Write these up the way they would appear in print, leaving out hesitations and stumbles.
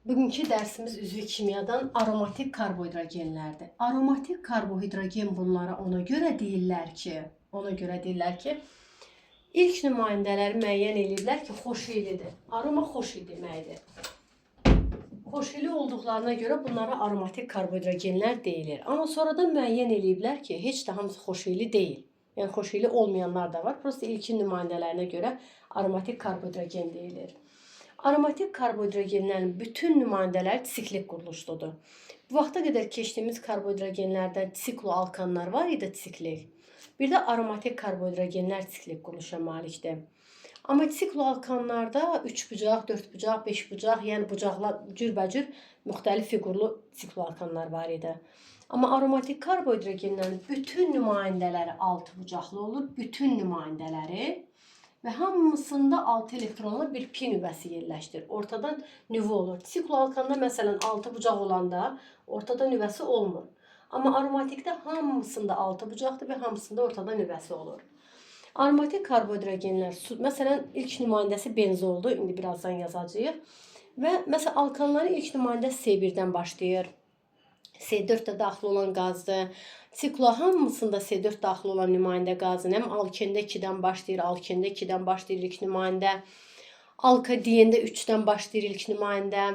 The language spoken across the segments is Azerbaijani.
Bugünkü dərsimiz üzvü kimyadan aromatik karbohidrogenlərdir. Aromatik karbohidrogen bunlara ona görə deyirlər ki, ilk nümayəndələri müəyyən eləyirlər ki, xoşiylidir. Aroma xoş iyi deməkdir. Xoşiyli olduqlarına görə bunlara aromatik karbohidrogenlər deyilir. Amma sonradan müəyyən eləyiblər ki, heç də hamısı xoşiyli deyil. Yəni xoşiyli olmayanlar da var. Prosta ilkin nümayəndələrinə görə aromatik karbohidrogen deyilir. Aromatik karbohidrogenlərin bütün nümayəndələri siklik quruluşludur. Bu vaxta qədər keçdiyimiz karbohidrogenlərdə sikloalkanlar var idi siklik. Bir də aromatik karbohidrogenlər siklik quruluşa malikdir. Amma sikloalkanlarda 3 bucaq, 4 bucaq, 5 bucaq, yəni bucaqlar cürbəcür müxtəlif fiqurlu sikloalkanlar var idi. Amma aromatik karbohidrogenlərin bütün nümayəndələri 6 bucaqlı olur, bütün nümayəndələri. Və hamısında 6 elektronlu bir pi nüvəsi yerləşdir. Ortadan nüvə olur. Sikloalkanda məsələn 6 bucaq olanda ortada nüvəsi olmur. Amma aromatikdə hamısında 6 bucaqdır və hamısında ortada nüvəsi olur. Aromatik karbohidrogenlər, məsələn ilk nümayəndəsi benzoldur. İndi birazdan yazacağıq. Və məsələn alkanların ilk nümayəndəsi C1-dən başlayır. C4 də daxil olan qazdır. Siklo hamısında C4 daxil olan nümayəndə qazın. Həm alkende 2-dən başlayır, alkende 2-dən başlayır ilk nümayəndə. Alkadiende 3-dən başlayır ilk nümayəndə.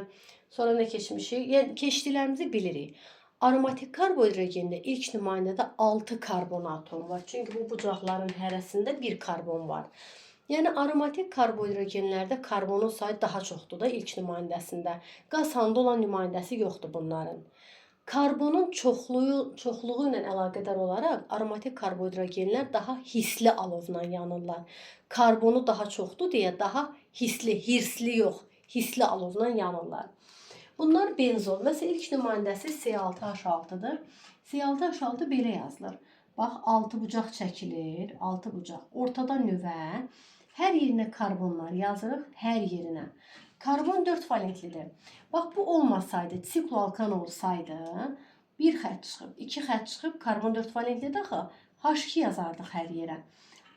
Sonra nə keçmişik? Yəni keçdiklərimizi bilirik. Aromatik karbohidrogendə ilk nümayəndədə 6 karbon atomu var. Çünki bu bucaqların hərəsində bir karbon var. Yəni aromatik karbohidrogenlərdə karbonun sayı daha çoxdur da ilk nümayəndəsində. Qaz halında olan nümayəndəsi yoxdur bunların. Karbonun çoxluğu ilə əlaqədar olaraq aromatik karbohidrogenlər daha hisli alovla yanırlar. Karbonu daha çoxdur deyə daha hisli, hirsli yox, hisli alovla yanırlar. Bunlar benzol. Məsələn, ilk nümayəndəsi C6H6-dır. C6H6 belə yazılır. Bax, 6 bucaq çəkilir, 6 bucaq. Ortada nüvə. Hər yerinə karbonlar yazırıq, hər yerinə. Karbon 4 valentlidir. Bax, bu olmasaydı, sikloalkan olsaydı, bir xətt çıxıb, iki xətt çıxıb, karbon 4 valentlidir axı, H2 yazardıq hər yerə.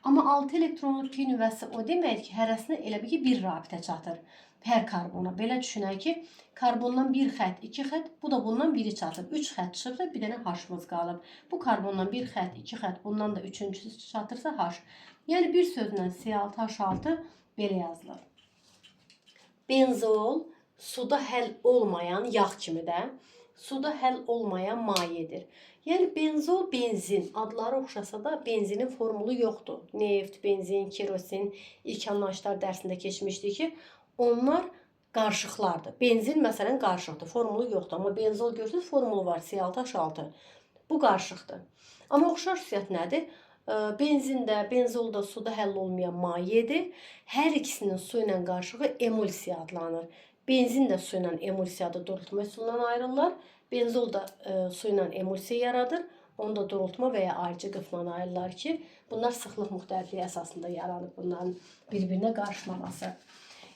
Amma 6 elektronlu pi nüvəsi o deməkdir ki, hərəsinə elə bil ki, bir rabitə çatır. Hər karbona. Belə düşünək ki, karbondan bir xətt, iki xətt, bu da bundan biri çatıb. 3 xətt çıxıbsa bir dənə H-mız qalıb. Bu karbondan bir xətt, iki xətt, bundan da üçüncüsü çatırsa H. Yəni bir sözlə C6H6 belə yazılır. Benzol suda həll olmayan yağ kimi də suda həll olmayan mayedir. Yəni benzol, benzin adları oxşasa da benzinin formulu yoxdur. Neft, benzin, kerosin ilk anlayışlar dərsində keçmişdik ki, onlar qarışıqlardır. Benzin məsələn qarışıqdır, formulu yoxdur. Amma benzol görürsünüz, formulu var C6H6. Bu qarışıqdır. Amma oxşar xüsusiyyət nədir? Benzində, benzolda suda həll olmayan mayedir. Hər ikisinin su ilə qarışığı emulsiya adlanır. Benzin də su ilə emulsiyada durultma üsulundan ayrılırlar. Benzol da su ilə emulsiya yaradır. Onu da durultma və ya ayrıcı qıfla ayrılırlar ki, bunlar sıxlıq müxtəlifliyi əsasında yaranıb bunların bir-birinə qarışmaması.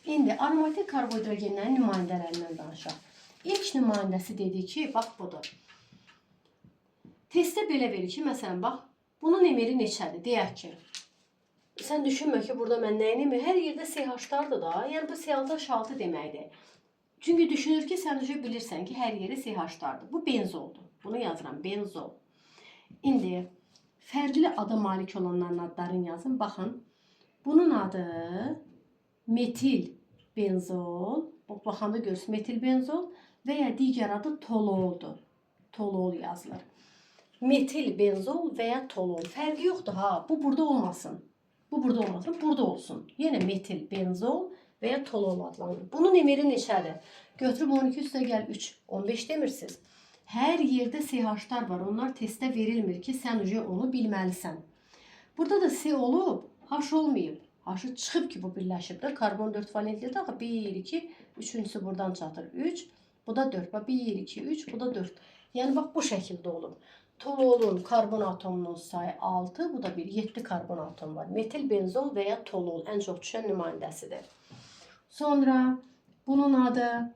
İndi aromatik karbohidrogenlərin nümayəndələrindən danışaq. İlk nümayəndəsi dedik ki, bax budur. Testdə belə verir ki, məsələn bax, bunun emeri neçədir? Deyək ki, sən düşünmə ki, burada mən nəyin emeri? Hər yerdə CH-lardır da. Yəni bu C6H6 deməkdir. Çünki düşünür ki, sən düşə bilirsən ki, hər yeri CH-lardır. Bu benzoldur. Bunu yazıram, benzol. İndi fərqli ada malik olanların adlarını yazın. Baxın, bunun adı metil benzol. Baxanda görürsünüz, metil benzol və ya digər adı tololdur. Tolol yazılır. Metil benzol və ya tolol. Fərqi yoxdur ha. Bu burada olmasın. Bu burada olmasın, burada olsun. Yenə metil benzol və ya tolol adlanır. Bunun emeri neçədir? Götürüb 12 üstə gəl 3, 15 demirsiniz. Hər yerdə CH-lar var. Onlar testdə verilmir ki, sən onu bilməlisən. Burada da C olub, H olmayıb. H-ı çıxıb ki, bu birləşib də. Karbon 4 valentlidir. Axı 1, 2, üçüncüsü buradan çatır. 3, bu da 4. Bax 1, 2, 3, bu da 4. Yəni bax bu şəkildə olub. Tololun karbon atomunun sayı 6, bu da 1, 7 karbon atomu var. Metil benzol və ya tolol ən çox düşən nümayəndəsidir. Sonra bunun adı,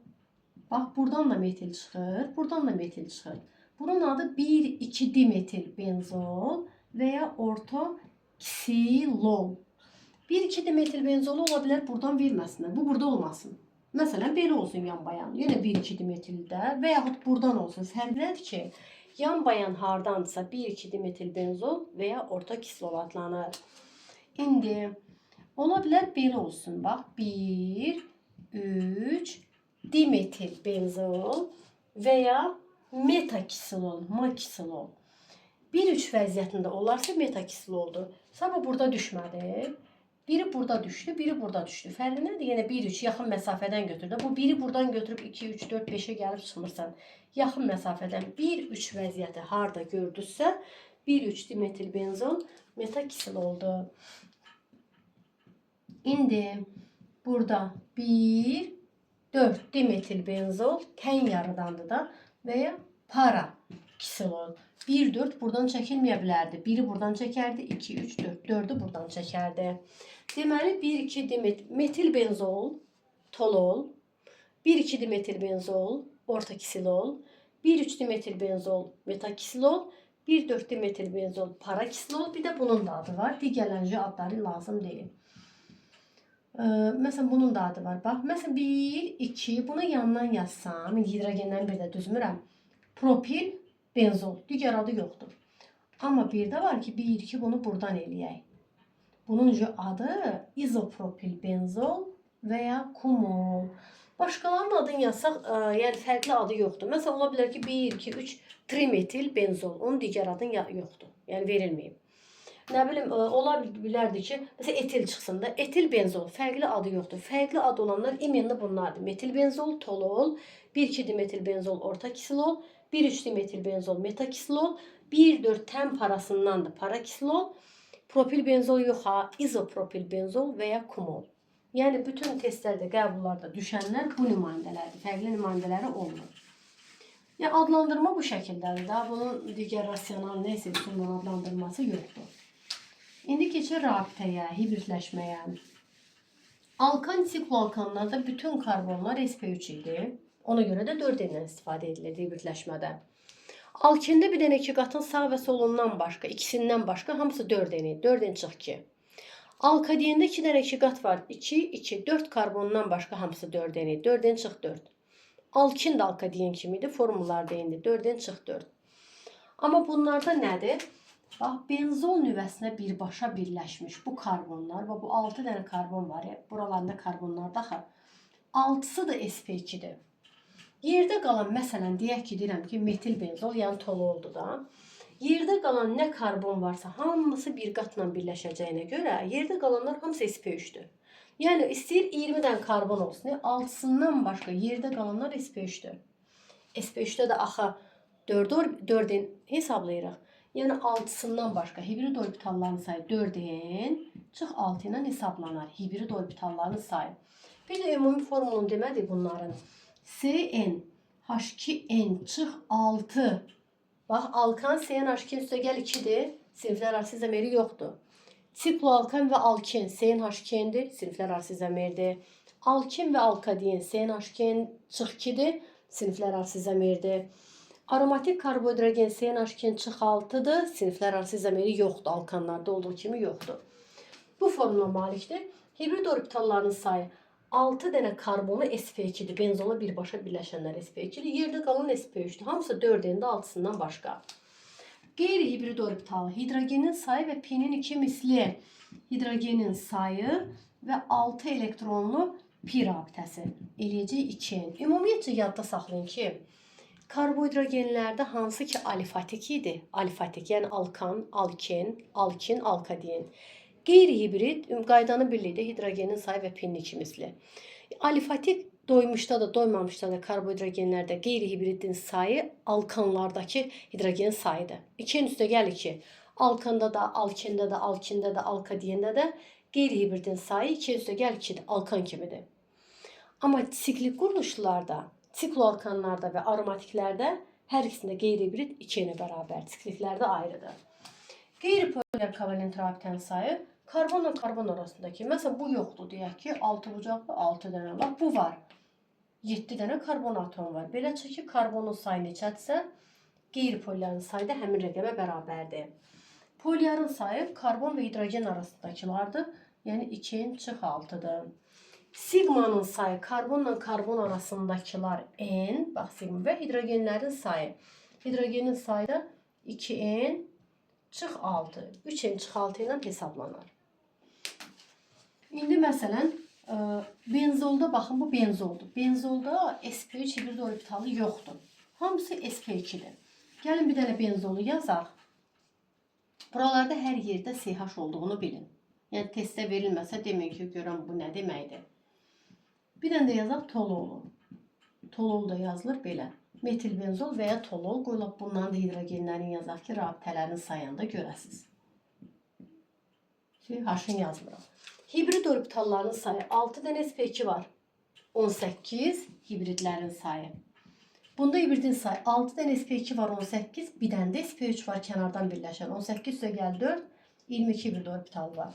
bax buradan da metil çıxır, buradan da metil çıxır. Bunun adı 1,2 dimetil benzol və ya ortoksilol. 1,2 dimetil benzolu ola bilər, buradan verməsinlər. Bu burada olmasın. Məsələn, belə olsun yan bayan. Yenə 1-2 dimetildə və yaxud buradan olsun. Fərq nədir ki, yan bayan hardansa 1-2 dimetilbenzol və ya orta kislol adlanır. İndi ola bilər belə olsun. Bax, 1, 3 dimetilbenzol və ya metakisilol, makisilol. 1-3 vəziyyətində olarsa metakisiloldur. Sabah burada düşmədi. Biri burada düşdü, biri burada düşdü. Fərqi nədir? Yenə 1-3 yaxın məsafədən götürdü. Bu biri buradan götürüb 2, 3, 4, 5-ə gəlib çıxmırsan. Yaxın məsafədən 1-3 vəziyyəti harda gördünüzsə, 1-3 dimetilbenzol metakisiloldur. İndi burada 1, 4 dimetilbenzol tən yarıdandır da və ya para kisilol. 1, 4 buradan çəkilməyə bilərdi. Biri buradan çəkərdi, 2, 3, 4. 4-ü buradan çəkərdi. Deməli, 1, 2 metilbenzol, tolol, 1, 2 dimetilbenzol, ortakisilol, 1, 3 dimetilbenzol, metakisilol, 1, 4 dimetilbenzol, parakisilol. Bir də bunun da adı var. Digərlərinin adları lazım deyil. Məsələn, bunun da adı var. Bax, məsələn, 1, 2, bunu yandan yazsam, indi hidrogendən bir də düzmürəm. Propil, benzol. Digər adı yoxdur. Amma bir də var ki, 1, 2 bunu buradan eləyək. Bunun adı izopropil benzol və ya kumol. Başqalarının adını yazsaq, yəni fərqli adı yoxdur. Məsələn, ola bilər ki, 1, 2, 3 trimetil benzol. Onun digər adın yoxdur. Yəni verilməyib. Nə bilim, ola bilərdi ki, məsələn, etil çıxsın da, etil benzol fərqli adı yoxdur. Fərqli adı olanlar iminli bunlardır. Metil benzol, tolol, 1,2 dimetil benzol, orta kisilol, 1,3 dimetil benzol, metakisilol, 1,4 tən parasındandır parakisilol, propil benzol yox ha, izopropil benzol və ya kumol. Yəni bütün testlərdə, qəbullarda düşənlər bu nümayəndələrdir. Fərqli nümayəndələri olmur. Yəni adlandırma bu şəkildədir. Daha bunun digər rasional nə isə üsulla adlandırması yoxdur. İndi keçir rabitəyə, hibridləşməyə. Alkan sikloalkanlarda bütün karbonlar sp3 idi. Ona görə də 4N-dən istifadə edilirdi hibridləşmədə. Alkində bir dənə iki qatın sağ və solundan başqa, ikisindən başqa hamısı 4N idi. 4N çıx 2. Alkadiyində 2 dənə iki qat var. 2, 2, 4 karbondan başqa hamısı 4N idi. 4N çıx 4. Alkin də alkadiyen kimiydi. Formullarda indi 4N çıx 4. Amma bunlarda nədir? Bax, benzol nüvəsinə birbaşa birləşmiş bu karbonlar və bu 6 dənə karbon var ya, buralarında karbonlar da axı. 6-sı da sp2-dir. Yerdə qalan, məsələn, deyək ki, deyirəm ki, metil benzol, yəni tololdur da. Yerdə qalan nə karbon varsa, hamısı bir qatla birləşəcəyinə görə yerdə qalanlar hamısı sp3-dür. Yəni istəyir 20 dənə karbon olsun, 6-sından başqa yerdə qalanlar sp3-dür. sp3-də də axı 4 4 hesablayırıq. Yəni 6-sından başqa hibrid orbitalların sayı 4N çıx 6 ilə hesablanar. Hibrid orbitalların sayı. Bir də ümumi formulunu demədik bunların. Cn H2n çıx 6. Bax, alkan CnH2 üstə gəl 2-dir. Siniflər arası izomeri yoxdur. Sikloalkan və alken CnH2n-dir. Siniflər arası izomeridir. Alkin və alkadiyen CnH2n çıx 2-dir. Siniflər arası izomeridir. Aromatik karbohidrogen CnH2n çıx 6-dır. Siniflər arası izomeri yoxdur. Alkanlarda olduğu kimi yoxdur. Bu formula malikdir. Hibrid orbitalların sayı 6 dənə karbonu sp2-dir. Benzola birbaşa birləşənlər sp2-dir. Yerdə qalan sp3-dür. Hamısı 4N-də 6-sından başqa. Qeyri-hibrid orbital hidrogenin sayı və p-nin 2 misli hidrogenin sayı və 6 elektronlu pi rabitəsi eləyəcək 2N. Ümumiyyətcə yadda saxlayın ki, karbohidrogenlərdə hansı ki alifatik idi, alifatik, yəni alkan, alken, alkin, alkadiyen. Qeyri-hibrid qaydanı birlikdə hidrogenin sayı və p-nin 2 misli. Alifatik doymuşda da, doymamışda da karbohidrogenlərdə qeyri-hibridin sayı alkanlardakı hidrogen sayıdır. 2-nin üstə gəl 2. Alkanda da, alkində də, alkində də, alkadiyində də qeyri-hibridin sayı 2 üstə gəl 2-dir. Alkan kimidir. Amma siklik quruluşlarda, sikloalkanlarda və aromatiklərdə hər ikisində qeyri-hibrid 2-nə bərabər, sikliklərdə ayrıdır. Qeyri-polyar kovalent rabitənin sayı karbonla karbon arasındakı. Məsələn, bu yoxdur deyək ki, 6 bucaqlı 6 dənə. Bax, bu var. 7 dənə karbon atomu var. Belə çıxır ki, karbonun sayı neçədirsə, qeyri-polyarın sayı da həmin rəqəmə bərabərdir. Polyarın sayı karbon və hidrogen arasındakılardır. Yəni 2-nin çıx 6-dır. Sigmanın sayı karbonla karbon arasındakılar N, bax sigma və hidrogenlərin sayı. Hidrogenin sayı da 2N çıx 6. 3N çıx 6 ilə hesablanar. İndi məsələn, benzolda baxın, bu benzoldur. Benzolda sp3 hibrid orbitalı yoxdur. Hamısı sp2-dir. Gəlin bir dənə benzolu yazaq. Buralarda hər yerdə CH olduğunu bilin. Yəni testdə verilməsə deməyin ki, görən bu nə deməkdir. Bir dənə də yazaq tololu. Tolol da yazılır belə. Metilbenzol və ya tolol qoyulub bunların da hidrogenlərini yazaq ki, rabitələrini sayanda görəsiniz. H-ın yazmıram. Hibrid orbitalların sayı 6 dənə sp2 var. 18 hibridlərin sayı. Bunda hibridin sayı 6 dənə sp2 var 18, bir dənə də sp3 var kənardan birləşən. 18 üstə gəl 4, 22 hibrid orbital var.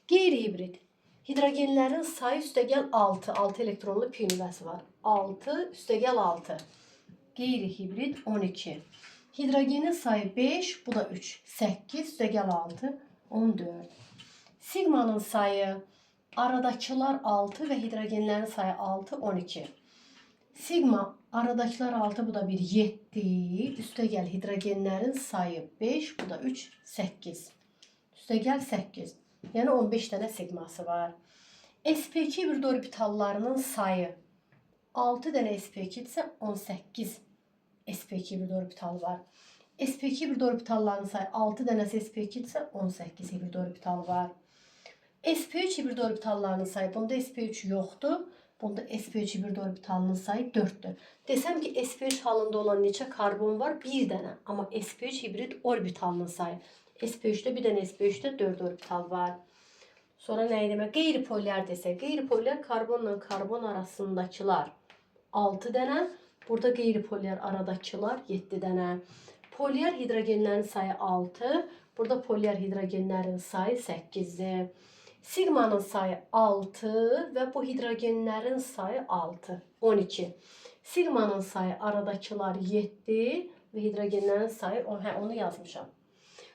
Qeyri-hibrid. Hidrogenlərin sayı üstə gəl 6, 6 elektronlu pi nüvəsi var. 6 üstə gəl 6. Qeyri-hibrid 12. Hidrogenin sayı 5, bu da 3. 8 üstə gəl 6, 14. Sigmanın sayı aradakılar 6 və hidrogenlərin sayı 6, 12. Sigma aradakılar 6, bu da 1, 7. Üstə gəl hidrogenlərin sayı 5, bu da 3, 8. Üstə gəl 8. Yəni 15 dənə sigması var. sp2 hibrid orbitallarının sayı 6 dənə sp2 isə 18 sp2 hibrid orbital var. sp2 hibrid orbitallarının sayı 6 dənəsi sp2 isə 18 hibrid orbital var. sp3 hibrid orbitallarının sayı bunda sp3 yoxdur. Bunda sp3 hibrid orbitalının sayı 4-dür. Desəm ki sp3 halında olan neçə karbon var? Bir dənə. Amma sp3 hibrid orbitalının sayı. sp3-də bir dənə sp3-də 4 orbital var. Sonra nə demək? Qeyri-polyar desək, qeyri-polyar karbonla karbon arasındakılar 6 dənə. Burada qeyri-polyar aradakılar 7 dənə. Polyar hidrogenlərin sayı 6. Burada polyar hidrogenlərin sayı 8-dir. Sigmanın sayı 6 və bu hidrogenlərin sayı 6, 12. Sigmanın sayı aradakılar 7 və hidrogenlərin sayı 10. Hə, onu yazmışam.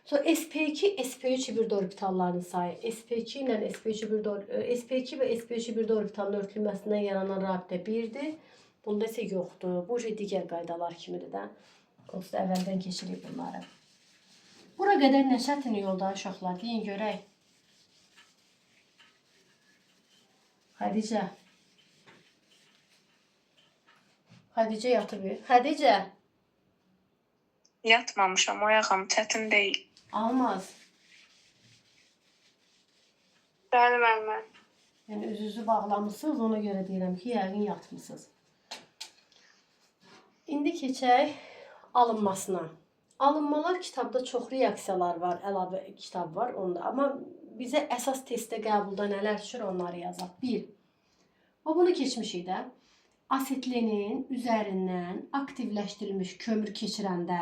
Sonra sp2, sp3 hibrid orbitallarının sayı. sp2 ilə sp3 hibrid sp2 və sp3 hibrid orbitalının örtülməsindən yaranan rabitə 1-dir. Bunda isə yoxdur. Bu digər qaydalar kimidir də. Onsuz da əvvəldən keçirik bunları. Bura qədər nə çətin yolda uşaqlar? Deyin görək. Xədicə. Xədicə yatıb. Xədicə. Yatmamışam, oyağam, çətin deyil. Almaz. Bəli, müəllimə. Yəni özünüzü bağlamısınız, ona görə deyirəm ki, yəqin yatmısınız. İndi keçək alınmasına. Alınmalar kitabda çox reaksiyalar var, əlavə kitab var onda. Amma bizə əsas testdə qəbulda nələr düşür onları yazaq. 1. O bunu keçmişik də. Asetlenin üzərindən aktivləşdirilmiş kömür keçirəndə,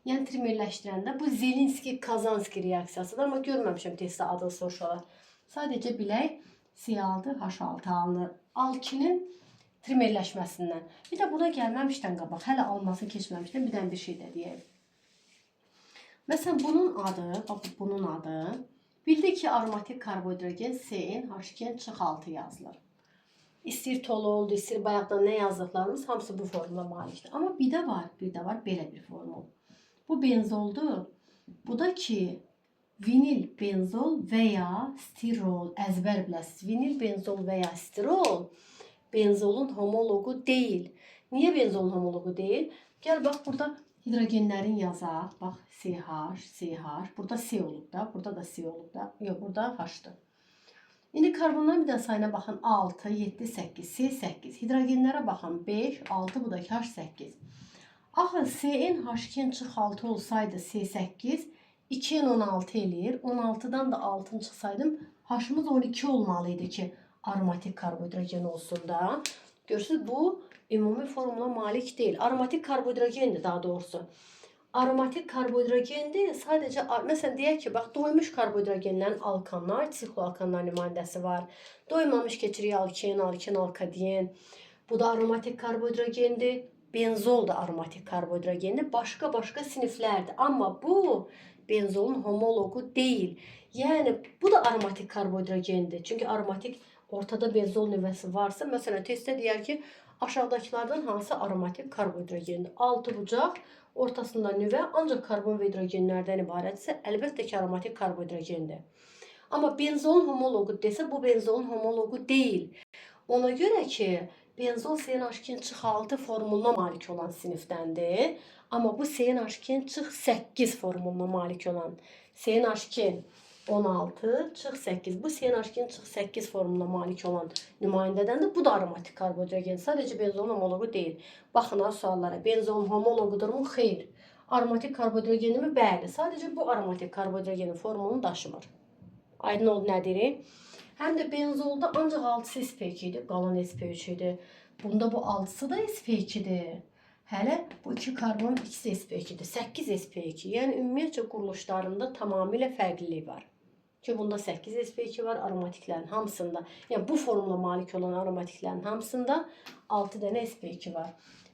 yəni trimerləşdirəndə bu Zelinski-Kazanski reaksiyasıdır. Amma görməmişəm testdə adını soruşarlar. Sadəcə bilək C6 H6 alınır. Alkinin trimerləşməsindən. Bir də buna gəlməmişdən qabaq, hələ alması keçməmişdən bir dənə bir şey də deyək. Məsələn, bunun adı, bax bunun adı, bildik ki, aromatik karbohidrogen CnH2n çıx 6 yazılır. İstəyir tolol, istəyir bayaqdan nə yazdıqlarımız hamısı bu formula malikdir. Amma bir də var, bir də var belə bir formul. Bu benzoldur. Bu da ki, vinil benzol və ya stirol, əzbər biləsiniz. Vinil benzol və ya stirol benzolun homoloqu deyil. Niyə benzolun homoloqu deyil? Gəl bax burada hidrogenlərin yazaq. Bax CH, CH. Burada C olub da, burada da C olub da. Yox, burada H-dır. İndi karbonların bir də sayına baxın 6, 7, 8, C 8. Hidrogenlərə baxın 5, 6, bu da H 8. Axı CnH2n çıx 6 olsaydı C8 2n 16 eləyir. 16-dan da 6-nı çıxsaydım H-ımız 12 olmalı idi ki, aromatik karbohidrogen olsun da. Görürsünüz bu ümumi formula malik deyil. Aromatik karbohidrogendir daha doğrusu. Aromatik karbohidrogendir. Sadəcə məsələn deyək ki, bax doymuş karbohidrogenlərin alkanlar, sikloalkanlar nümayəndəsi var. Doymamış keçirik alken, alken, alkadien. Bu da aromatik karbohidrogendir. Benzol da aromatik karbohidrogendir. Başqa-başqa siniflərdir. Amma bu benzolun homoloqu deyil. Yəni bu da aromatik karbohidrogendir. Çünki aromatik Ortada benzol nüvəsi varsa, məsələn, testdə deyər ki, aşağıdakılardan hansı aromatik karbohidrogendir? 6 bucaq, ortasında nüvə ancaq karbon və hidrogenlərdən ibarətsə, əlbəttə ki, aromatik karbohidrogendir. Amma benzolun homoloqu desə, bu benzolun homoloqu deyil. Ona görə ki, benzol CnH2n-6 formuluna malik olan sinifdəndir. Amma bu CnH2n-8 formuluna malik olan CnH2 16 çıx 8. Bu CnH2n-8 formuluna malik olan nümayəndədəndir. Bu da aromatik karbohidrogen. Sadəcə benzolun homoloqu deyil. Baxın ha suallara. Benzolun homoloqudur mu? Xeyr. Aromatik karbohidrogenimi? Bəli. Sadəcə bu aromatik karbohidrogenin formulunu daşımır. Aydın oldu nə deyirik? Həm də benzolda ancaq 6-sı sp2 idi, qalan sp3 idi. Bunda bu 6-sı da sp2-dir. Hələ bu iki karbon ikisi sp2-dir. 8 sp2. Yəni ümumiyyətcə quruluşlarında tamamilə fərqlilik var. Ki bunda 8 sp2 var aromatiklərin hamısında. Yəni bu formula malik olan aromatiklərin hamısında 6 dənə sp2 var.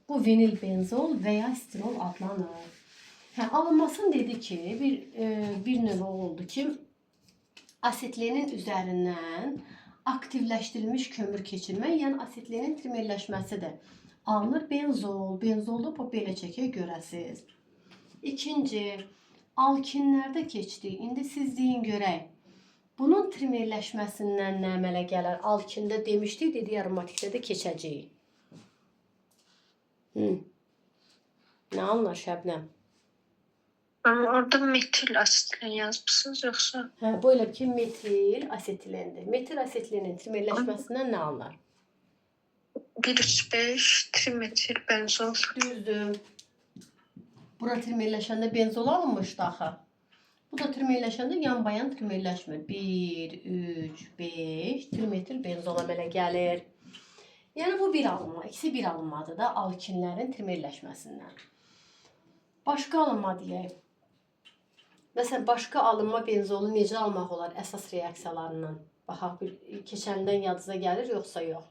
Bu vinil benzol və ya stirol adlanır. Hə, alınmasın dedi ki, bir növ oldu ki, asetlenin üzərindən aktivləşdirilmiş kömür keçirmə, yəni asetlenin trimerləşməsidir. Alınır benzol. Benzolda bu belə çəkək görəsiz. İkinci, alkinlərdə keçdik. İndi siz deyin görək. Bunun trimerləşməsindən nə əmələ gələr? Alkində demişdik, dedi aromatikdə də keçəcəyik. Hı. Nə alınır Şəbnəm? Amma orada metil asitlə yazmısınız yoxsa? Hə, bu elə ki metil asetilendir. Metil asetilenin trimerləşməsindən nə alınır? 1 3 5 trimetil benzol. Düzdür. Bura trimerləşəndə benzol alınmışdı axı. Bu da trimerləşəndə yan-bayan trimerləşmir. 1, 3, 5 trimetil benzol əmələ gəlir. Yəni bu bir alınma, ikisi bir alınmadır da alkinlərin trimerləşməsindən. Başqa alınma deyək. Məsələn, başqa alınma benzolu necə almaq olar əsas reaksiyalarından? Baxaq bir keçəndən yadınıza gəlir yoxsa yox.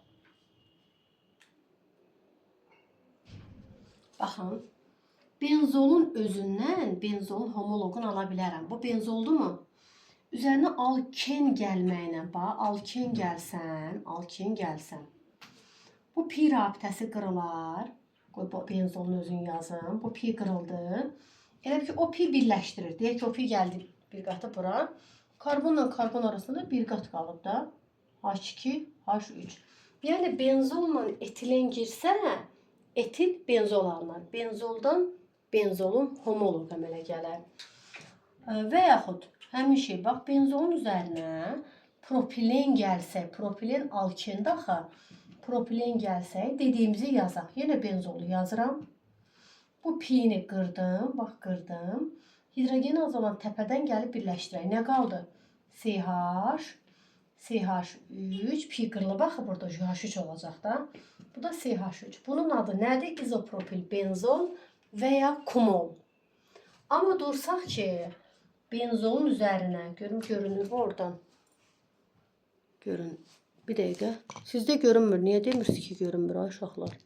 Baxın. Benzolun özündən benzolun homoloqunu ala bilərəm. Bu benzoldurmu? Üzərinə alken gəlməklə, bax, alken gəlsən, alken gəlsən. Bu pi rabitəsi qırılar. Qoy bu benzolun özünü yazım. Bu pi qırıldı. Elə bil ki, o pi birləşdirir. Deyək ki, o pi gəldi bir qatı bura. Karbonla karbon arasında bir qat qalıb da. H2, H3. Yəni benzolla etilen girsə, etil benzol alınar. Benzoldan benzolun homoloqu əmələ gələr. Və yaxud həmin şey, bax, benzolun üzərinə propilen gəlsə, propilen alkendə axı, propilen gəlsə, dediyimizi yazaq. Yenə benzolu yazıram. Bu pini qırdım, bax qırdım. Hidrogen azalan təpədən gəlib birləşdirək. Nə qaldı? CH, CH3, pi qırılıb axı burada H3 olacaq da. Bu da CH3. Bunun adı nədir? İzopropil benzol və ya kumol. Amma dursaq ki, benzolun üzərinə, görüm görünür mü oradan? Görün. Bir dəqiqə. Sizdə görünmür. Niyə demirsiniz ki, görünmür ay uşaqlar?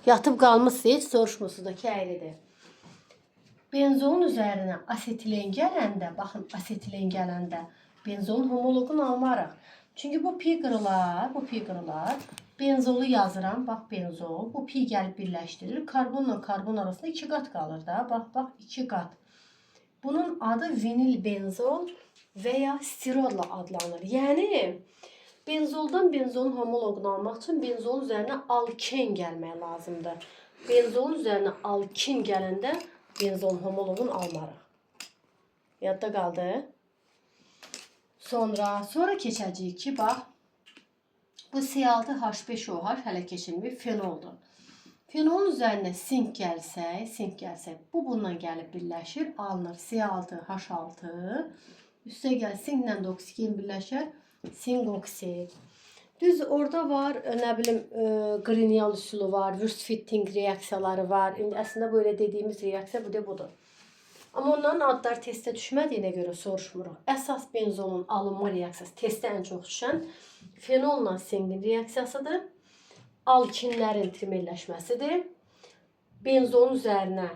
Yatıb qalmısınız, heç soruşmursunuz da ki, əyridir. Benzolun üzərinə asetilen gələndə, baxın asetilen gələndə benzolun homoloqunu almarıq. Çünki bu pi qırılar, bu pi qırılar. Benzolu yazıram, bax benzol. Bu pi gəlib birləşdirir. Karbonla karbon arasında 2 qat qalır da. Bax, bax 2 qat. Bunun adı vinil benzol və ya stirolla adlanır. Yəni benzoldan benzolun homoloqunu almaq üçün benzolun üzərinə alken gəlmək lazımdır. Benzolun üzərinə alkin gələndə benzolun homoloqunu almarıq. Yadda qaldı? Sonra keçəcəyik ki, bax, bu C6H5OH hələ keçilməyib fenoldur. Fenolun üzərinə sink gəlsək, sink gəlsək, bu bununla gəlib birləşir, alınır C6H6. Üstə gəl sinklə də oksigen birləşər, sink oksid. Düz orada var, nə bilim, Grignard üsulu var, Wurst-Fitting reaksiyaları var. İndi əslində bu elə dediyimiz reaksiya bu da budur. Amma onların adları testə düşmədiyinə görə soruşmuruq. Əsas benzolun alınma reaksiyası testə ən çox düşən fenolla sinkin reaksiyasıdır. Alkinlərin trimerləşməsidir. Benzolun üzərinə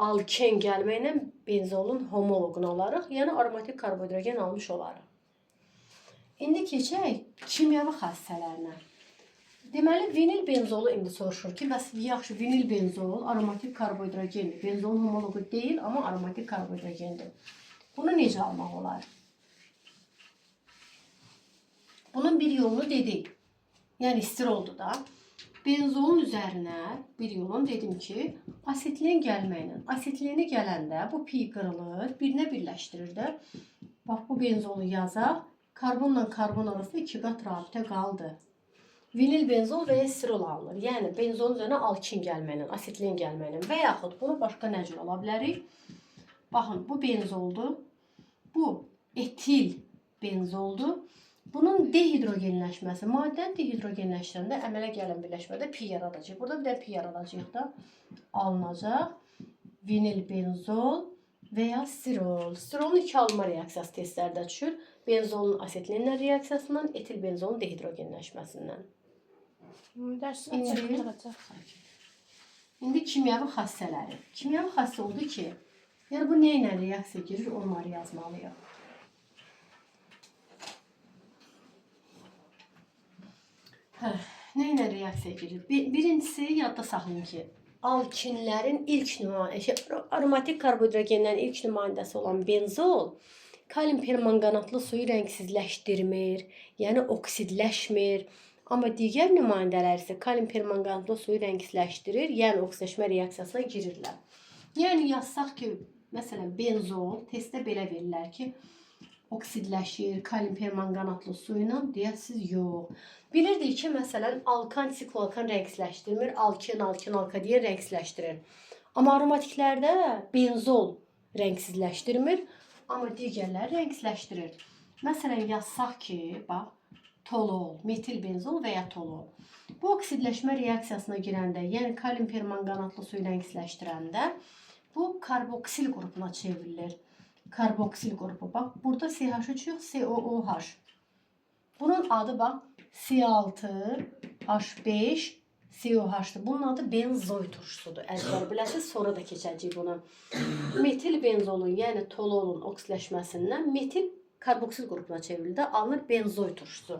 alken gəlməklə benzolun homoloqunu alarıq. Yəni aromatik karbohidrogen almış olarıq. İndi keçək kimyəvi xassələrinə. Deməli, vinil benzolu indi soruşur ki, bəs yaxşı, vinil benzol aromatik karbohidrogendir. Benzolun homoloqu deyil, amma aromatik karbohidrogendir. Bunu necə almaq olar? Bunun bir yolunu dedik. Yəni stiroldur da. Benzolun üzərinə bir yolunu dedim ki, asetilen gəlməklə. Asetileni gələndə bu pi qırılır, birinə birləşdirir də. Bax bu benzolu yazaq. Karbonla karbon arasında iki qat rabitə qaldı. Vinil benzol və ya stirol alınır. Yəni benzolun üzərinə alkin gəlməklə, asetilen gəlməklə və yaxud bunu başqa nə cür ala bilərik? Baxın, bu benzoldur. Bu etil benzoldur. Bunun dehidrogenləşməsi, maddənin dehidrogenləşdirəndə əmələ gələn birləşmədə pi yaradacaq. Burada bir də pi yaradacaq da alınacaq. Vinil benzol və ya stirol. Stirolun iki alınma reaksiyası testlərdə düşür. Benzolun asetilenlə reaksiyasından, etil benzolun dehidrogenləşməsindən. Dərsin İndi- açıq qurtaracaq. İndi kimyəvi xassələri. Kimyəvi xassə oldu ki, yəni bu nə ilə reaksiya girir, onları yazmalıyıq. Hə, nə ilə reaksiya girir? Birincisi yadda saxlayın ki, alkinlərin ilk nümayəndəsi, şey, aromatik karbohidrogenlərin ilk nümayəndəsi olan benzol kalium permanganatlı suyu rəngsizləşdirmir, yəni oksidləşmir. Amma digər nümayəndələr isə kalium permanganatlı suyu rəngsizləşdirir, yəni oksidləşmə reaksiyasına girirlər. Yəni yazsaq ki, məsələn benzol testdə belə verirlər ki, oksidləşir kalium permanganatlı su ilə, deyəsiz yox. Bilirdik ki, məsələn alkan, sikloalkan rəngsizləşdirmir, alken, alken, alkadiyen rəngsizləşdirir. Amma aromatiklərdə benzol rəngsizləşdirmir, amma digərləri rəngsizləşdirir. Məsələn yazsaq ki, bax tolol, metil benzol və ya tolol. Bu oksidləşmə reaksiyasına girəndə, yəni kalium permanganatlı suyu rəngsizləşdirəndə bu karboksil qrupuna çevrilir. Karboksil qrupu. Bax, burada CH3 yox, COOH. Bunun adı bax C6H5 COH-dur. Bunun adı benzoy turşusudur. Əzbər biləsiniz, sonra da keçəcəyik buna. Metil benzolun, yəni tololun oksidləşməsindən metil karboksil qrupuna çevrildi. Alınır benzoy turşusu.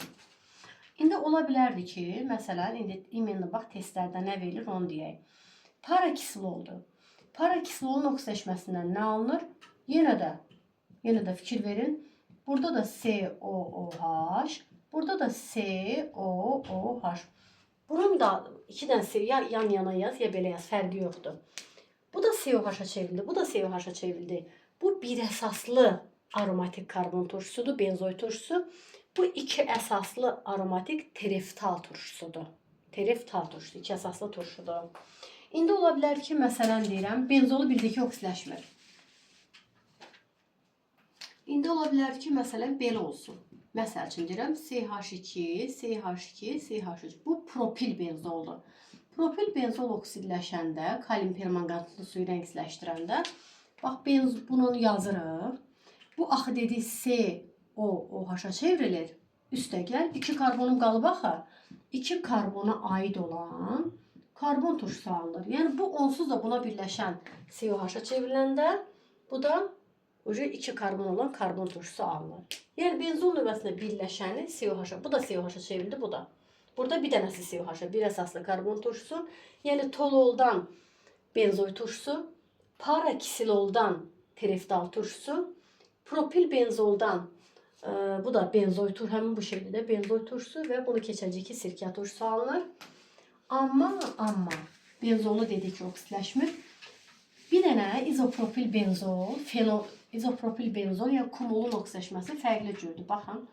İndi ola bilərdi ki, məsələn, indi iminli bax testlərdə nə verilir onu deyək. Parakisloldur. Parakislolun oksidləşməsindən nə alınır? Yenə də fikir verin. Burada da COOH, burada da COOH. Bunun da iki dənə C ya yan yana yaz, ya belə yaz, fərqi yoxdur. Bu da COH-a çevrildi, bu da COH-a çevrildi. Bu bir əsaslı aromatik karbon turşusudur, benzoy turşusu. Bu iki əsaslı aromatik tereftal turşusudur. Tereftal turşusu, iki əsaslı turşudur. İndi ola bilər ki, məsələn deyirəm, benzolu bildik ki, oksidləşmir. İndi ola bilər ki, məsələn belə olsun. Məsəl üçün deyirəm CH2, CH2, CH3. Bu propil benzoldur. Propil benzol oksidləşəndə, kalium permanganatlı suyu rəngsizləşdirəndə, bax bunu yazırıq. Bu axı dedik COOH-a çevrilir. Üstəgəl 2 karbonun qalıb axı. 2 karbona aid olan karbon turşusu alınır. Yəni bu onsuz da buna birləşən COH-a çevriləndə bu da ucu 2 karbon olan karbon turşusu alınır. Yəni benzol növbəsinə birləşəni COH-a, bu da COH-a çevrildi, bu da. Burada bir dənəsi COH-a, bir əsaslı karbon turşusu. Yəni tololdan benzoy turşusu, parakisiloldan tereftal turşusu, propil benzoldan bu da benzoy tur, həmin bu şəkildə benzoy turşusu və bunu keçəcək ki, sirkə turşusu alınır. Amma benzolu dedik ki, oksidləşmir. Bir dənə izopropil benzol, fenol, izopropil benzol, yəni kumulun oksidləşməsi fərqli cürdür. Baxın.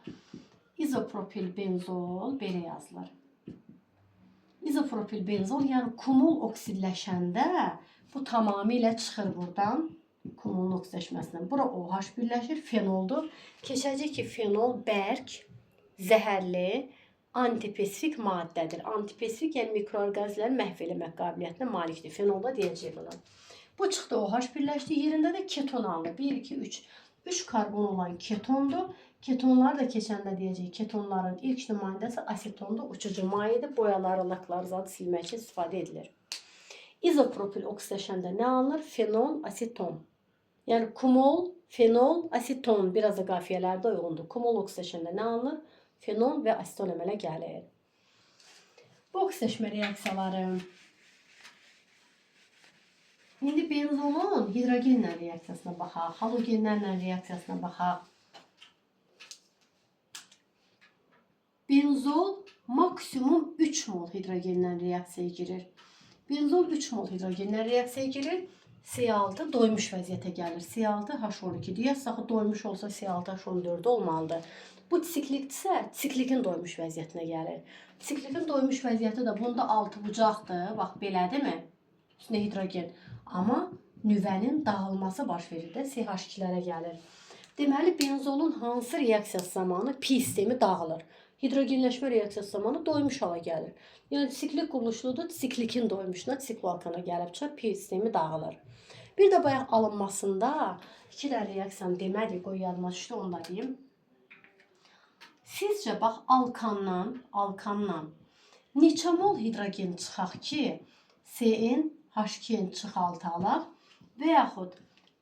İzopropil benzol belə yazılır. İzopropil benzol, yəni kumul oksidləşəndə bu tamamilə çıxır buradan kumulun oksidləşməsindən. Bura OH birləşir, fenoldur. Keçəcək ki, fenol bərk, zəhərli, antipesifik maddədir. Antipesifik, yəni mikroorqanizmləri məhv eləmək qabiliyyətinə malikdir. Fenol da deyəcəyik buna. Bu çıxdı OH birləşdi. Yerində də keton alınır. 1, 2, 3. 3 karbon olan ketondur. Ketonlar da keçəndə deyəcəyik, ketonların ilk nümayəndəsi asetondur. Uçucu mayedir. Boyaları, lakları zadı silmək üçün istifadə edilir. İzopropil oksidləşəndə nə alınır? Fenol, aseton. Yəni kumol, fenol, aseton biraz da qafiyələrdə uyğundur. Kumol oksidləşəndə nə alınır? Fenol və aseton əmələ gəlir. Bu oksidaşma reaksiyaları. İndi benzolun hidrogenlə reaksiyasına baxaq, halogenlərlə reaksiyasına baxaq. Benzol maksimum 3 mol hidrogenlə reaksiyaya girir. Benzol 3 mol hidrogenlə reaksiyaya girir. C6 doymuş vəziyyətə gəlir. C6H12 deyəsə axı doymuş olsa C6H14 olmalıdır. Bu siklikdirsə, siklikin doymuş vəziyyətinə gəlir. Siklikin doymuş vəziyyəti də bunda 6 bucaqdır. Bax belədirmi? Üstünə hidrogen. Amma nüvənin dağılması baş verir də CH2-lərə gəlir. Deməli benzolun hansı reaksiyası zamanı pi sistemi dağılır? Hidrogenləşmə reaksiyası zamanı doymuş hala gəlir. Yəni siklik quruluşludur, siklikin doymuşuna sikloalkana gəlib çıxır, pi sistemi dağılır. Bir də bayaq alınmasında iki dənə reaksiyanı demədik, qoy yadıma düşdü, onu da deyim. Sizcə bax alkandan neçə mol hidrogen çıxaq ki, CN H2N çıx 6 alaq və yaxud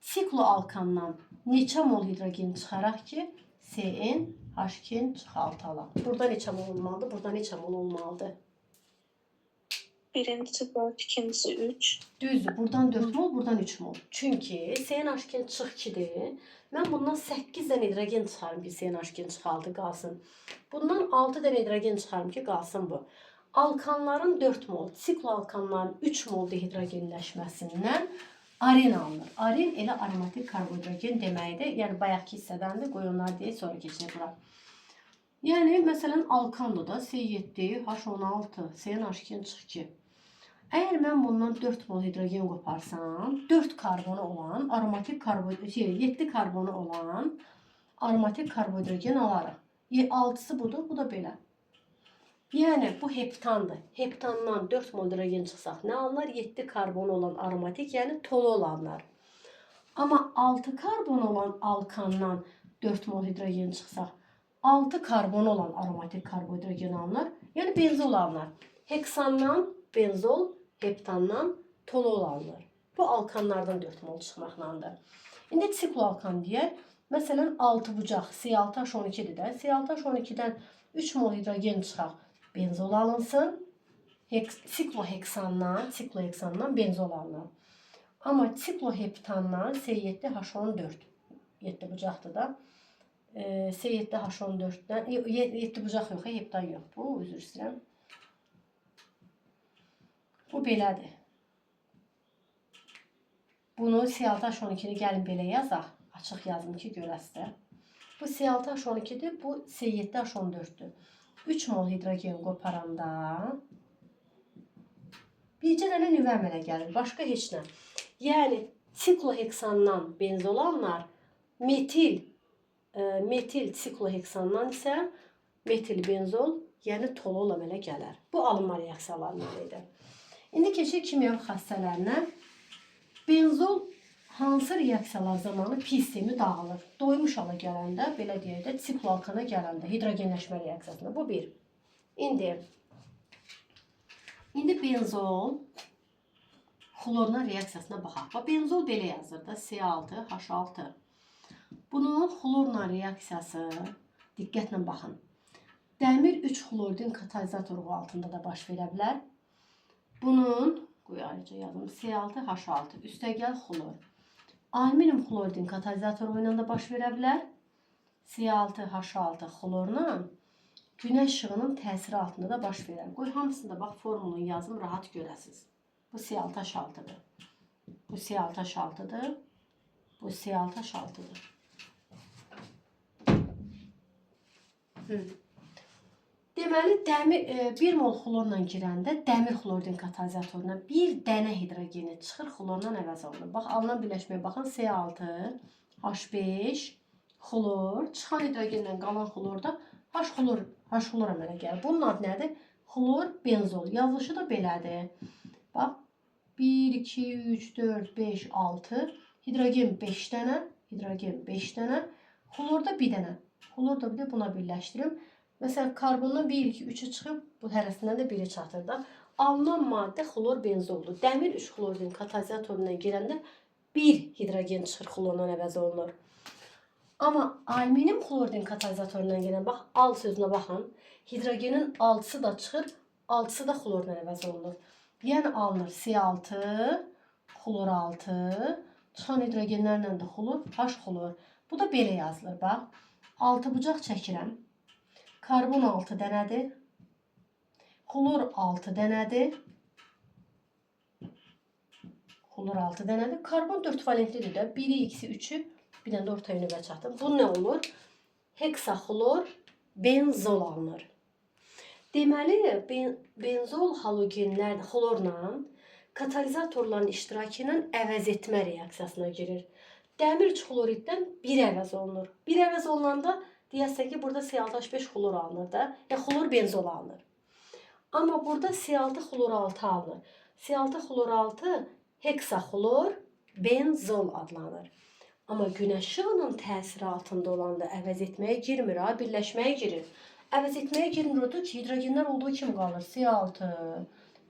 sikloalkandan neçə mol hidrogen çıxaraq ki, CN H2N çıx 6 alaq. Burada neçə mol olmalıdır? Burada neçə mol olmalıdır? Birincisi 4, ikincisi 3. Düzdür. Buradan 4 mol, buradan 3 mol. Çünki CNH2 çıx 2-dir. Mən bundan 8 dənə hidrogen çıxarım ki, CNH2 çıx 6 qalsın. Bundan 6 dənə hidrogen çıxarım ki, qalsın bu. Alkanların 4 mol, sikloalkanların 3 mol dehidrogenləşməsindən aren alınır. Aren elə aromatik karbohidrogen deməkdir. Yəni bayaqki hissədəndir. Qoy onlar deyək, sonra keçək bura. Yəni məsələn alkandır da C7 H16 CNH2 çıx 2. Əgər mən bundan 4 mol hidrogen qoparsam, 4 karbonu olan aromatik karbohidrogen, 7 karbonu olan aromatik karbohidrogen alarıq. 6-sı budur, bu da belə. Yəni bu heptandır. Heptandan 4 mol hidrogen çıxsaq nə alınır? 7 karbonu olan aromatik, yəni tolu olanlar. Amma 6 karbon olan alkandan 4 mol hidrogen çıxsaq, 6 karbonu olan aromatik karbohidrogen alınır. Yəni benzol alınır. Heksandan benzol, heptandan tolol alınır. Bu alkanlardan 4 mol çıxmaqlandır. İndi sikloalkan deyək. Məsələn 6 bucaq C6H12-dir də. C6H12-dən 3 mol hidrogen çıxaq, benzol alınsın. Sikloheksandan benzol alınır. Amma sikloheptandan C7H14 7 bucaqdır da. C7H14-dən 7 bucaq yox, heptan yox. Bu, üzr istəyirəm. Bu belədir. Bunu C6H12-ni gəlin belə yazaq. Açıq yazım ki, görəsiz də. Bu C6H12-dir, bu C7H14-dür. 3 mol hidrogen qoparanda bircə dənə nüvə əmələ gəlir, başqa heç nə. Yəni sikloheksandan benzol alınır, metil sikloheksandan isə metil benzol, yəni tolol əmələ gələr. Bu alınma reaksiyalarından idi. İndi keçək kimyəvi xassələrinə. Benzol hansı reaksiyalar zamanı pi sistemi dağılır? Doymuş hala gələndə, belə deyək də, sikloalkana gələndə, hidrogenləşmə reaksiyasında. Bu bir. İndi benzol xlorla reaksiyasına baxaq. Bax, benzol belə yazılır da, C6H6. Bunun xlorla reaksiyası, diqqətlə baxın. Dəmir 3 xloridin katalizatoru altında da baş verə bilər. Bunun, qoy ayrıca yazım, C6H6, üstəgəl xlor. Alüminium xloridin katalizatoru ilə də baş verə bilər. C6H6 xlorla günəş işığının təsiri altında da baş verər. Qoy hamısını da bax formulunu yazım, rahat görəsiniz. Bu C6H6-dır. Bu C6H6-dır. Bu C6H6-dır. Deməli, dəmir 1 mol xlorla girəndə dəmir xloridin katalizatoruna bir dənə hidrogeni çıxır, xlorla əvəz olunur. Bax, alınan birləşməyə baxın. C6, H5, xlor, çıxan hidrogenlə qalan xlor da H xlor, H xlor əmələ gəlir. Bunun adı nədir? Xlor benzol. Yazılışı da belədir. Bax, 1, 2, 3, 4, 5, 6. Hidrogen 5 dənə, hidrogen 5 dənə, xlor da 1 dənə. Xlor da bir də buna birləşdirim. Məsələn, karbondan 1, 2, 3-ü çıxıb, bu hərəsindən də biri çatır da. Alınan maddə xlor benzoldur. Dəmir 3 xloridin katalizatorundan girəndə 1 hidrogen çıxır, xlorla əvəz olunur. Amma alüminium xloridin katalizatorundan gələn, bax, al sözünə baxın. Hidrogenin 6-sı da çıxır, 6-sı da xlorla əvəz olunur. Yəni alınır C6, xlor 6, çıxan hidrogenlərlə də xlor, H xlor. Bu da belə yazılır, bax. 6 bucaq çəkirəm. Karbon 6 dənədir. Xlor 6 dənədir. Xlor 6 dənədir. Karbon 4 valentlidir də. 1-i, 2-si, 3-ü. Bir dənə də ortaya növbə çatdım. Bu nə olur? Heksaxlor benzol alınır. Deməli, benzol halogenlər xlorla katalizatorların iştirakı ilə əvəz etmə reaksiyasına girir. Dəmir 3 xloriddən 1 əvəz olunur. 1 əvəz olunanda deyəsən ki, burada C6H5 xlor alınır da. Yəni xlor benzol alınır. Amma burada C6 xlor 6 alınır. C6 xlor 6 heksaxlor benzol adlanır. Amma günəş işığının təsiri altında olanda əvəz etməyə girmir, ha, birləşməyə girir. Əvəz etməyə girmir odur ki, hidrogenlər olduğu kimi qalır. C6,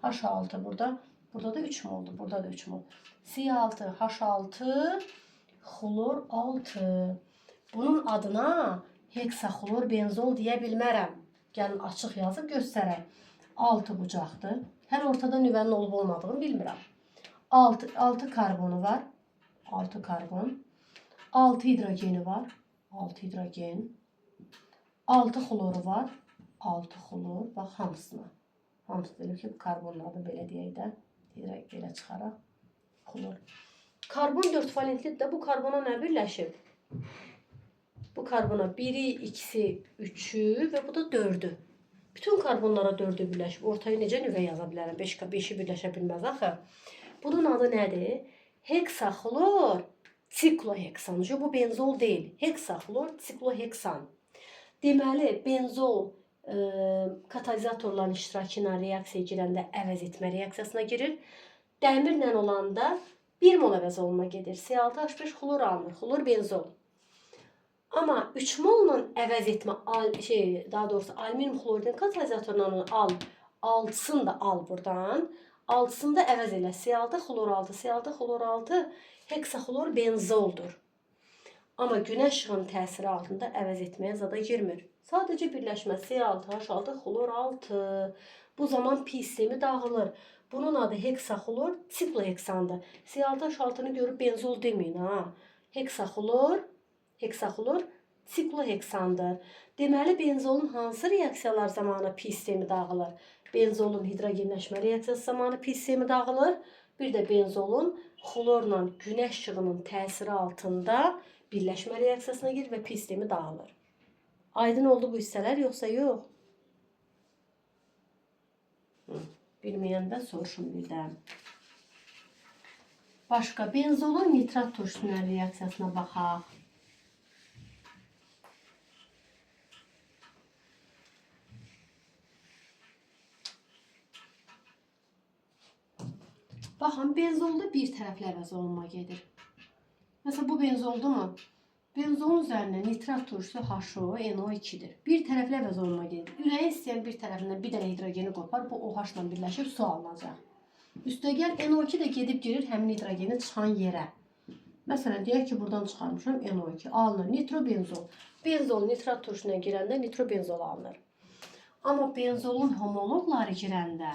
H6 burada. Burada da 3 moldur, burada da 3 mol. C6, H6, xlor 6. Bunun adına heksaxlor benzol deyə bilmərəm. Gəlin açıq yazıb göstərək. 6 bucaqdır. Hələ ortada nüvənin olub olmadığını bilmirəm. 6 karbonu var. 6 karbon. 6 hidrogeni var. 6 hidrogen. 6 xloru var. 6 xlor. Bax hamısına. Hamısı deyir ki, bu karbonun adı belə deyək də. Belə çıxaraq. Xlor. Karbon 4 valentlidir də. Bu karbona nə birləşib? Bu karbona 1-i, 2-si, 3-ü və bu da 4-ü. Bütün karbonlara 4-ü birləşib. Ortaya necə nüvə yaza bilərəm? 5-i birləşə bilməz axı. Bunun adı nədir? Heksaxlor sikloheksan. Bu benzol deyil. Heksaxlor sikloheksan. Deməli, benzol katalizatorların iştirakı ilə reaksiyaya girəndə əvəz etmə reaksiyasına girir. Dəmirlə olanda 1 mol əvəz olunma gedir. C6H5 xlor alınır. Xlor benzol. Amma 3 molla əvəz etmə, daha doğrusu alüminium xloridin katalizatorundan al, 6-sını da al buradan. 6-sını da əvəz elə. C6 xlor 6, C6 xlor 6 heksaxlor benzoldur. Amma günəş işığının təsiri altında əvəz etməyə zada girmir. Sadəcə birləşmə C6 H6 xlor 6. Bu zaman pi sistemi dağılır. Bunun adı heksaxlor sikloheksandır. C6 H6-nı görüb benzol deməyin ha. Heksaxlor sikloheksandır. Deməli benzolun hansı reaksiyalar zamanı pi sistemi dağılır? Benzolun hidrogenləşmə reaksiyası zamanı pi sistemi dağılır. Bir də benzolun xlorla günəş işığının təsiri altında birləşmə reaksiyasına girir və pi sistemi dağılır. Aydın oldu bu hissələr yoxsa yox? Bilməyəndə soruşun bir də. Başqa benzolun nitrat turşusunun reaksiyasına baxaq. Baxın, benzolda bir tərəfli əvəz olunma gedir. Məsələn, bu benzoldurmu? Benzolun üzərinə nitrat turşusu HO, NO2-dir. Bir tərəfli əvəz olunma gedir. Ürəyin istəyən bir tərəfindən bir dənə hidrogeni qopar, bu OH ilə birləşib su alınacaq. Üstəgəl NO2 də gedib girir həmin hidrogeni çıxan yerə. Məsələn, deyək ki, buradan çıxarmışam NO2. Alınır nitrobenzol. Benzol nitrat turşusuna girəndə nitrobenzol alınır. Amma benzolun homoloqları girəndə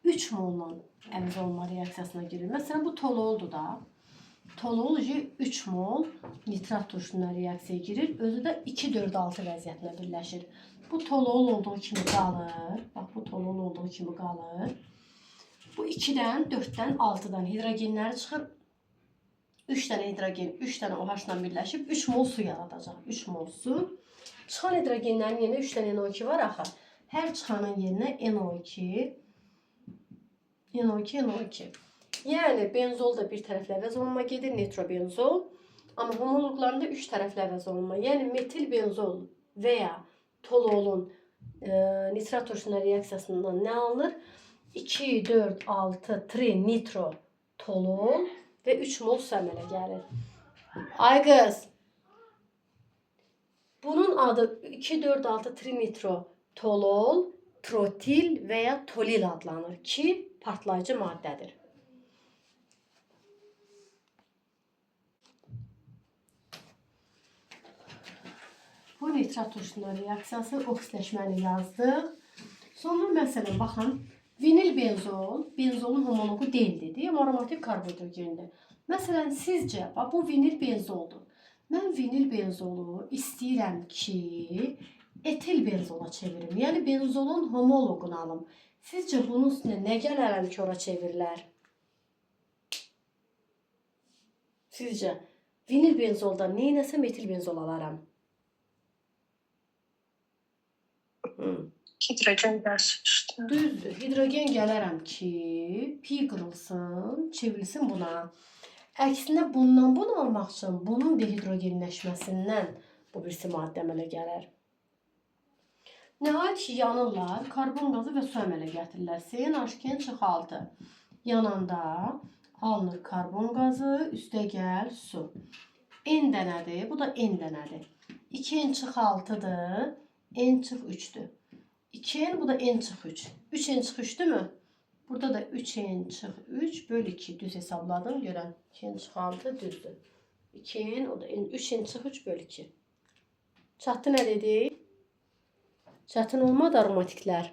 3 molla əvəz olunma reaksiyasına girir. Məsələn, bu tololdur da. Tolol 3 mol nitrat turşusuna reaksiyaya girir. Özü də 2, 4, 6 vəziyyətinə birləşir. Bu tolol olduğu kimi qalır. Bax, bu tolol olduğu kimi qalır. Bu 2-dən, 4-dən, 6-dan hidrogenləri çıxır. 3 dənə hidrogen, 3 dənə OH ilə birləşib 3 mol su yaradacaq. 3 mol su. Çıxan hidrogenlərin yerinə 3 dənə NO2 var axı. Hər çıxanın yerinə NO2, NO2, NO2. Yəni benzol da bir tərəfli əvəz olunma gedir, nitrobenzol. Amma homoloqlarında 3 tərəfli əvəz olunma. Yəni metilbenzol və ya tololun nitrat turşusuna reaksiyasından nə alınır? 2, 4, 6 trinitro tolol və 3 mol su əmələ gəlir. Ay qız. Bunun adı 2, 4, 6 trinitro tolol, trotil və ya tolil adlanır ki, partlayıcı maddədir. Bu nitrat turşunun reaksiyası oksitləşməni yazdıq. Sonra məsələn baxın, vinil benzol, benzolun homoloqu deyildi, deyim, aromatik karbohidrogendir. Məsələn, sizcə, bax bu vinil benzoldur. Mən vinil benzolu istəyirəm ki, etil benzola çevirim. Yəni benzolun homoloqunu alım. Sizcə bunun üstünə nə gələrəm ki, ora çevirilər? Sizcə vinil benzoldan nə eləsəm etil benzol alaram? Hı. Hidrogen gəlsin üstünə. Düzdür. Hidrogen gələrəm ki, pi qırılsın, çevrilsin buna. Əksinə bundan bunu almaq üçün bunun dehidrogenləşməsindən bu birisi maddə əmələ gələr. Nəhayət ki, yanırlar, karbon qazı və su əmələ gətirirlər. CnH2n çıx 6. Yananda alınır karbon qazı, üstə gəl su. N dənədir, bu da N dənədir. 2N çıx 6-dır, N çıx 3-dür. 2N, bu da N çıx 3. 3N çıx 3-dürmü? Burada da 3N çıx 3 böl 2. Düz hesabladım. Görən 2N çıx 6 düzdür. 2N, o da N, 3N çıx 3 böl 2. Çatdı nə dedik? Çətin olmadı aromatiklər.